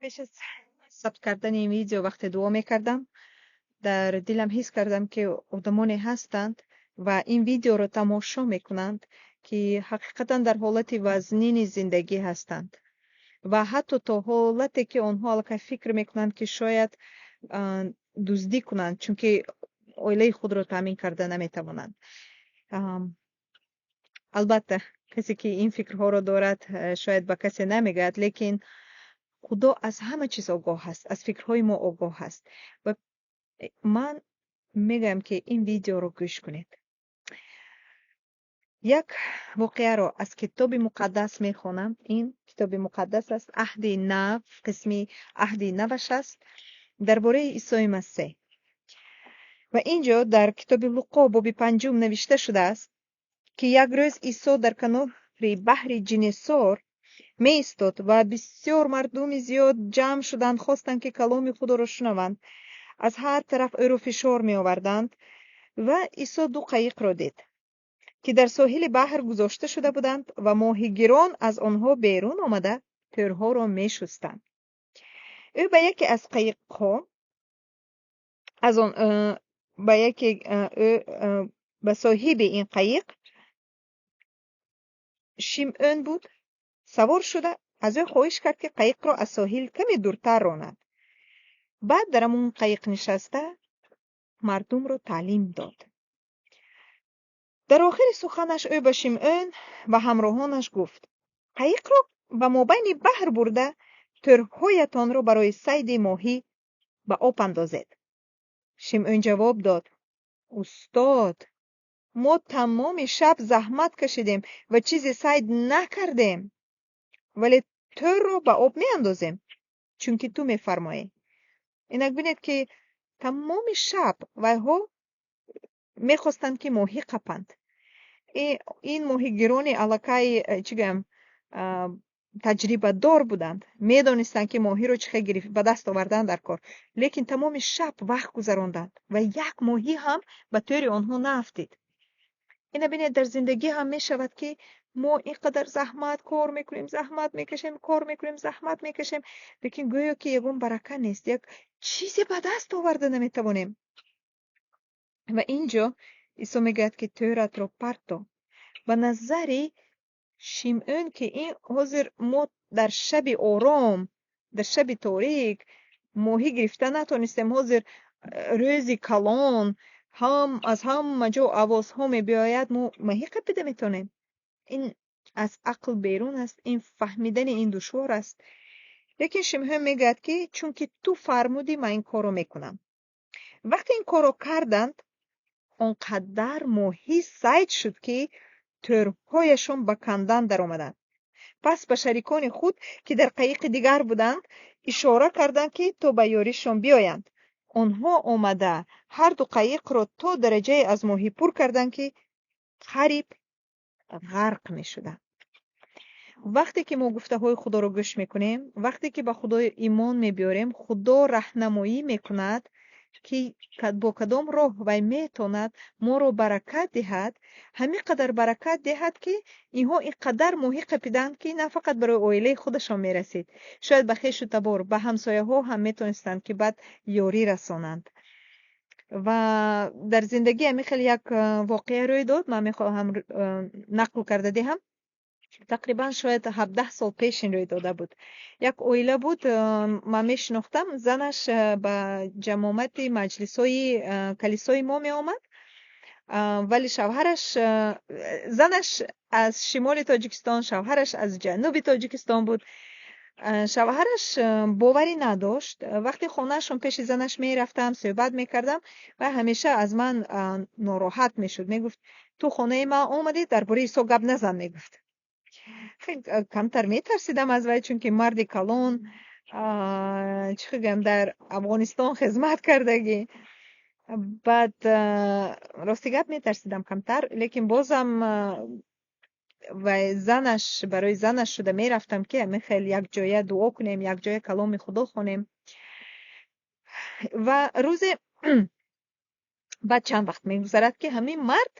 Пеш аз сабт кардани ин видео, вақте дуо мекардам, дар дилам ҳис кардам, ки одамоне ҳастанд ва ин видеоро тамошо мекунанд, ки ҳақиқатан дар ҳолати вазнини зиндагӣ ҳастанд ва ҳатто то ҳолате, ки онҳо аллакай фикр мекунанд, ки шояд дуздӣ кунанд, чунки оилаи худро таъмин карда наметавонанд. Албатта, касе ки ин фикрҳоро дорад, шояд ба касе намегӯяд, лекин Худо аз ҳама чиз огоҳ аст, аз фикрҳои мо огоҳ аст. Ва ман мегӯям, ки ин видеоро гӯш кунед. Як воқеаро аз Китоби Муқаддас мехонам. Ин Китоби Муқаддас аст, Аҳди Нав, қисми Аҳди Наваш аст, дар бораи Исои Масеҳ. Ва ин ҷо дар китоби Луқо, боби панҷум навишта шудааст, ки як рӯз Исо дар канори баҳри Ҷинесор меистод ва бисёр мардуми зиёд ҷамъ шуданд, хостанд, ки каломи Худоро шунаванд. Аз ҳар тараф ӯро фишор меоварданд. Ва Исо ду қайиқро дид, ки дар соҳили баҳр гузошта шуда буданд ва моҳигирон аз онҳо берун омада, тӯрҳоро мешустанд. Ӯ ба яке аз қайиқҳо аз он ба яке ӯ ба соҳиби ин қайиқ, Шимъун буд, савор шуда, аз ӯ хоҳиш кард, ки қайиқро аз соҳил каме дуртар ронад. Баъд дар ҳамон қайиқ нишаста, мардумро таълим дод. Дар охири суханаш ӯ ба Шимъун ва ҳамроҳонаш гуфт: «Қайиқро ба мобайни баҳр бурда, тӯрҳоятонро барои сайди моҳӣ ба об андозед». Шимъун ҷавоб дод: «Устод, мо тамоми шаб заҳмат кашидем ва чизе сайд накардем, вале тӯрро ба об меандозем, чунки ту мефармоӣ». Инак бинед, ки тамоми шаб вайҳо мехостанд, ки моҳӣ қапанд. Ин моҳигирони аллакай, чӣ гӯям, таҷрибадор буданд, медонистанд, ки моҳиро чӣ хел ба даст овардан дар кор, лекин тамоми шаб вақт гузаронданд ва як моҳӣ ҳам ба тӯри онҳо наафтид. Ина бинед, дар зиндагӣ ҳам мешавад, ки мо ин қадар заҳмат кор мекунем, заҳмат мекашем, кор мекунем, заҳмат мекашем, лекин гӯё ки ягон барака нест, як чизе ба даст оварда наметавонем. Ва ин ҷо Исо мегӯяд, ки тӯратро парто. Ба назари Шимъун, ки ин ҳозир мо дар шаби ором, дар шаби торик моҳӣ гирифта натонистем, ҳозир рӯзи калон, ҳам аз ҳама ҷо овозҳо мебиёяд, мо моҳӣ қапида метавонем? Ин аз ақл берун аст, ин фаҳмидани ин душвор аст. Лекин Шимъун мегӯяд, ки чунки ту фармудӣ, ман ин корро мекунам. Вақте ин корро карданд, он қадар моҳӣ сайд шуд, ки тӯрҳояшон ба кандан даромаданд. Пас ба шарикони худ, ки дар қайиқи дигар буданд, ишора карданд, ки то ба ёришон биёянд. Онҳо омада, ҳарду қайиқро то дараҷае аз моҳӣ пур карданд, ки қариб ғарқ мешуданд. Вақте ки мо гуфтаҳои Худоро гӯш мекунем, вақте ки ба Худо имон мебиёрем, Худо раҳнамоӣ мекунад, ки бо кадом роҳ вай метавонад моро баракат диҳад. Ҳамин қадар баракат диҳад, ки инҳо ин қадар моҳӣ қапиданд, ки на фақат барои оилаи худашон мерасид, шояд ба хешу табор, ба ҳамсояҳо ҳам метавонистанд, ки баъд ёрӣ расонанд. Ва дар зиндагӣ ҳамин хел як воқеа рӯй дод, ман мехоҳам нақл карда диҳам. Тақрибан шояд 17 сол пеш ин рӯй дода буд. Як оила буд, ман мешинохтам. Занаш ба ҷамомати маҷлисҳои калисои мо меомад, вале шавҳараш, занаш аз шимоли Тоҷикистон, шавҳараш аз ҷануби Тоҷикистон буд. Шавҳараш боварӣ надошт. Вақте хонаашон пеши занаш мерафтам, суҳбат мекардам ва ҳамеша аз ман нороҳат мешуд. Мегуфт: «Ту хонаи ман омадӣ, дар бораи Исо гап назан», мегуфт. Камтар метарсидам аз вай, чунки марди калон, чӣ гӯям, дар Афғонистон хизмат кардагӣ. Баъд, рости гап, метарсидам камтар, лекин бозам вай занаш, барои занаш шуда мерафтам, ки ҳамин хел якҷоя дуо кунем, якҷоя каломи Худо хонем. Ва рӯзе баъд чанд вақт мегузарад, ки ҳамин мард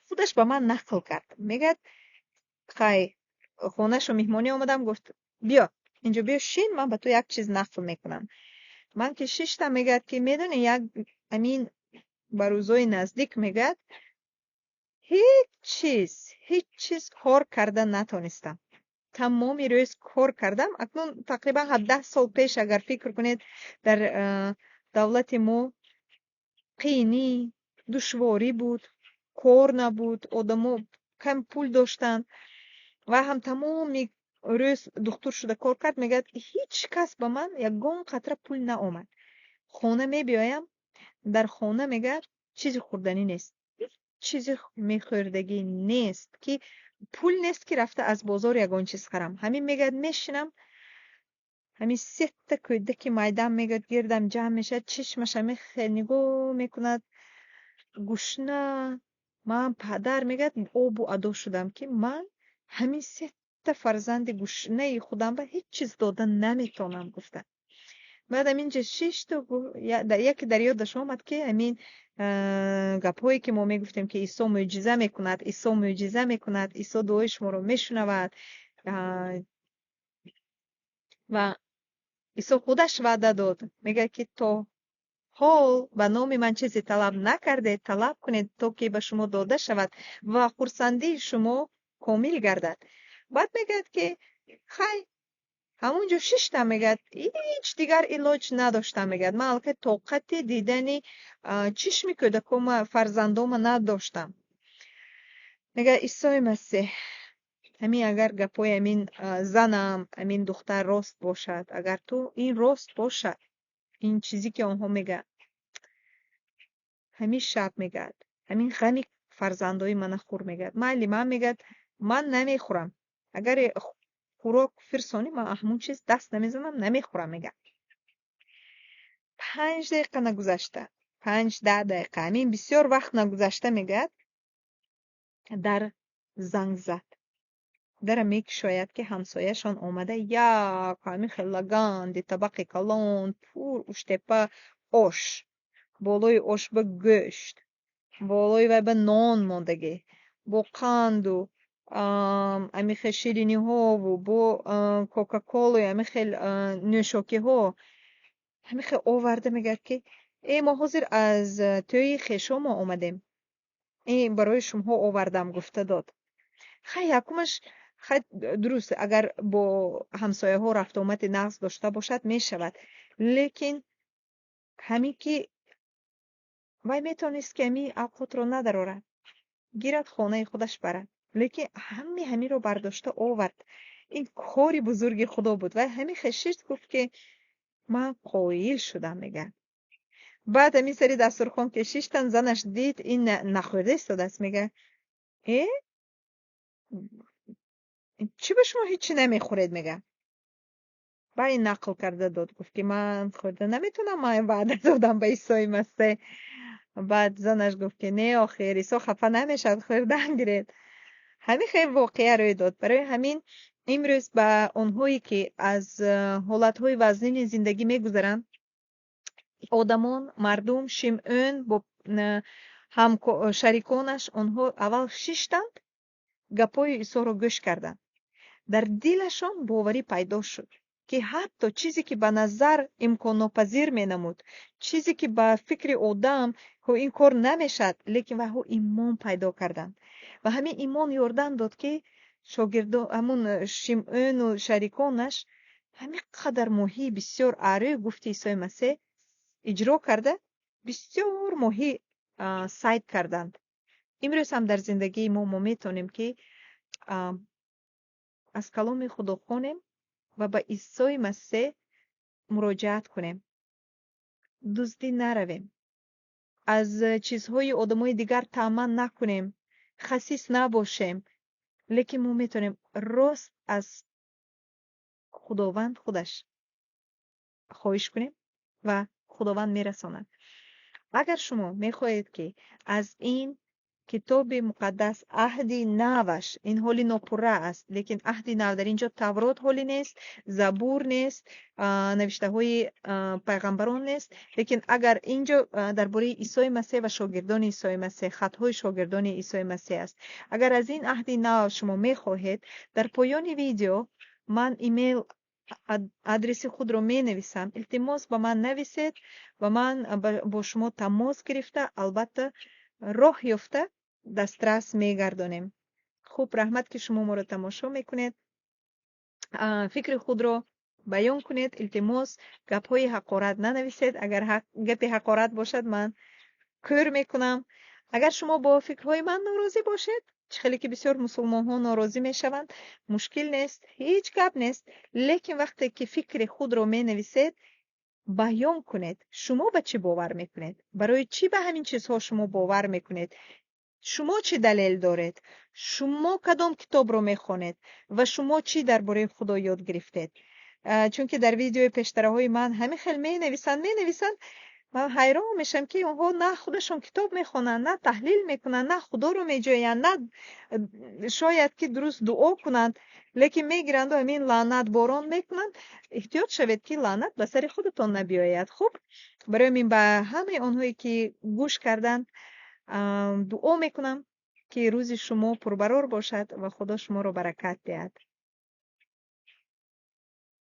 худаш ба ман нақл кард. Мегӯяд: «Хай, хонаашо меҳмонӣ омадам, гуфт: „Биё, Инҷо биё шин, ман ба ту як чиз нақл мекунам. Ман ки шиштам, мегӯяд, ки медонӣ, як амин ба рӯзои наздик, мегӯяд, ҳеҷ чиз, ҳеҷ чиз кор карда натонистам. Тамоми рӯз кор кардам. Акнун тақрибан 17 сол пеш агар фикр кунед, дар давлати мо қиинӣ, душворӣ буд, кор набуд, одамо кам пул доштанд. Ва ҳам тамоми рӯз духтур шуда кор кард. Мегӯяд, ҳеҷ кас ба ман ягон қатра пул наомад. Хона мебиёям, дар хона, мегӯяд, чизи хӯрданӣ нест, чизи мехӯрдагӣ нест, ки пул нест, ки рафта аз бозор ягон чиз харам. Ҳамин, мегӯяд, мешинам, ҳамин сетта кӯдаки майдам, мегӯяд, гирдам ҷамъ мешавад, чишмаш ҳамин хел нигоҳ мекунад, гушна. Ман падар, мегӯяд, обу адо шудам, ки ман ҳамин сетта фарзанди гушнаи худам ба ҳеҷ чиз дода наметавонам, гуфта. Баъд ҳаминҷа шишту яке дар ёдаш омад, ки ҳамин гапҳое, ки мо мегуфтем, ки Исо мӯъҷиза мекунад, Исо мӯъҷиза мекунад, Исо дуои шуморо мешунавад ва Исо худаш ваъда дод, мегӯяд, ки то ҳол ба номи ман чизе талаб накардед, талаб кунед, то ки ба шумо дода шавад ва хурсандии шумо комил гардад. Баъд мегӯяд, ки хай, ҳамон ҷо шиштам, мегӯяд, ҳеҷ дигар илоҷ надоштам. Мегӯяд, ман аллакай тоқати дидани чишми кӯдакома, фарзандома надоштам. Мегӯяд, Исои Масеҳ, ҳамин агар гапҳои ҳамин занам, ҳамин духтар рост бошад, агар ту ин рост бошад, ин чизе, ки онҳо мегӯянд, ҳамин шаб, мегӯяд, ҳамин ғами фарзандои мана хӯр. Мегӯяд, майли, ман, мегӯяд, ман намехӯрам, агар хӯрок фирсонӣ, ман ҳамун чиз даст намезанам, намехӯрам. Мегӯяд, 5 дақиқа нагузашта, 5-10 дақиқа, ҳамин бисёр вақт нагузашта, мегӯяд, дар занг зад. Дара мекушояд, ки ҳамсояшон омада, як ҳамин хел лаганди табақи калон, пур уштепа ош, болои ош ба гӯшт, болои вай ба нон мондагӣ, бо қанду ҳамин хел шириниҳову бо Кока-Колу, ҳамин хел нӯшокиҳо ҳамин хел оварда. Мегӯяд, ки э, мо ҳозир аз тӯйи хешомо омадем, ин барои шумоҳо овардам, гуфта дод. Хай, якумаш, хай, дуруст, агар бо ҳамсояҳо рафтуомади нағз дошта бошад, мешавад, лекин ҳамин ки вай метавонист, ки ҳамин авқотро надарорад, гирад, хонаи худаш барад, лекин ҳами ҳаминро бардошта овард. Ин кори бузурги Худо буд. Вай ҳамин хел шишт, гуфт, ки ман қоил шудам, мегӯяд. Баъд ҳамин сари дастурхон ки шиштанд, занаш дид, ин нахӯрда истодааст. Мегӯяд: «Э, чӣ ба шумо ҳечи намехӯред?» Мегӯяд. Баъд ин нақл карда дод, гуфт, ки ман хӯрда наметавонам, ман ваъда додам ба Исои Масеҳ. Баъд занаш гуфт, ки не, охир Исо хафа намешавад, хӯрдан гиред. Ҳамин хел воқеа рӯй дод. Барои ҳамин имрӯз ба онҳое, ки аз ҳолатҳои вазнини зиндагӣ мегузаранд, одамон, мардум, Шимъун бо шариконаш, онҳо аввал шиштанд, гапҳои Исоро гӯш карданд, дар дилашон боварӣ пайдо шуд, ки ҳатто чизе, ки ба назар имконнопазир менамуд, чизе, ки ба фикри одам ин кор намешавад, лекин вайҳо имон пайдо карданд ва ҳамин имон ёрдам дод, ки шогирдо, ҳамун Шимъуну шариконаш, ҳамин қадар моҳии бисёр арӯ гуфти Исои Масеҳ иҷро карда, бисёр моҳӣ сайд карданд. Имрӯз ҳам дар зиндагии мо метавонем, ки аз каломи Худо хонем ва ба Исои Масеҳ муроҷиат кунем, дуздӣ наравем, аз чизҳои одамои дигар таъман накунем, хасис набошем, лекин мо метавонем рост аз Худованд худаш хоҳиш кунем ва Худованд мерасонад. Агар шумо мехоҳед, ки аз ин Китоби Муқаддас, Аҳди Наваш, ин ҳоли нопурра аст, лекин Аҳди Нав, дар ин ҷо Таврот ҳолӣ нест, Забур нест, навиштаҳои пайғамбарон нест, лекин агар ин ҷо дар бораи Исои Масеҳ ва шогирдони Исои Масеҳ, хатҳои шогирдони Исои Масеҳ аст. Агар аз ин Аҳди Нав шумо мехоҳед, дар поёни видео ман имейл Адреси худро менависам. Илтимос, ба ман нависед ва ман бо шумо тамос гирифта, албатта, роҳ ёфта дастрас мегардонем. Хуб, раҳмат, ки шумо моро тамошо мекунед. Фикри худро баён кунед. Илтимос, гапҳои ҳақорат нанависед. Агар гапи ҳақорат бошад, ман кӯр мекунам. Агар шумо бо фикрҳои ман норозӣ бошед, чӣ хеле ки бисёр мусулмонҳо норозӣ мешаванд, мушкил нест, ҳеҷ гап нест. Лекин вақте ки фикри худро менависед, баён кунед, шумо ба чӣ бовар мекунед, барои чӣ ба ҳамин чизҳо шумо бовар мекунед, шумо чӣ далел доред, шумо кадом китобро мехонед ва шумо чӣ дар бораи Худо ёд гирифтед. Чунки дар видеои пештараҳои ман ҳамин хел менависанд, менависанд, ман ҳайрон мешавам, ки онҳо на худашон китоб мехонанд, на таҳлил мекунанд, на Худоро меҷӯянд, на шояд ки дуруст дуо кунанд, лекин мегиранду ҳамин лаънатборон мекунанд. Эҳтиёт шавед, ки лаънат ба сари худатон набиёяд. Хуб, барои ҳамин ба ҳамаи онҳое, ки гӯш карданд, дуо мекунам, ки рӯзи шумо пурбарор бошад ва Худо шуморо баракат диҳад.